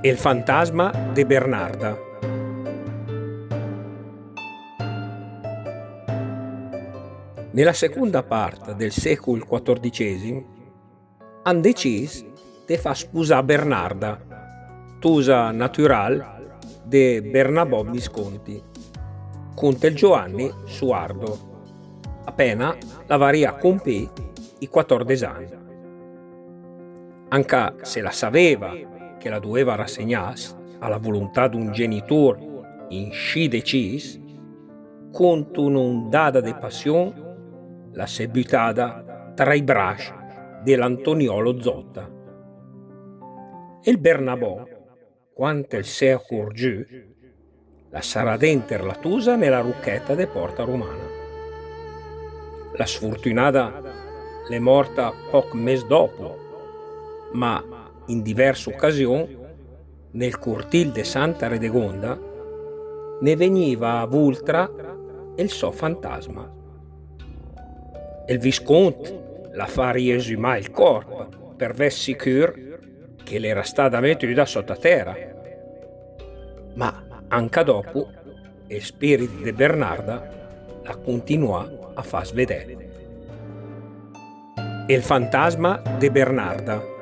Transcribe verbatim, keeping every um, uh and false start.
El fantasma de Bernarda. Nella seconda part del secul quatordicesim, han decis de fà spusà Bernarda, tusa natural de Bernabò Visconti, cunt el Giovanni Suardo, apena la varia cumpì i quatordes ann. Anca se la saveva che la duveva rassegnàs a la vuluntà d'un genitur inscì decis, cunt un'undada de passion la s'è butada tra i brasc de l'Antoniolo Zotta. El Bernabò, quand el s'è acurgiü, la sarà denter la tusa ne la rucheta de Porta Rumana. La sfurtunada l'è morta poc mes dopo, ma in divers ocasion nel curtil de Santa Redegonda ne vegniva a vultra el so fantasma. El Viscont la fa riesumà el corp per vess sicur che l'era stada metüda sota tera. Ma anca dopo el spirit de Bernarda la cuntinuà a fas vedè. El fantasma de Bernarda.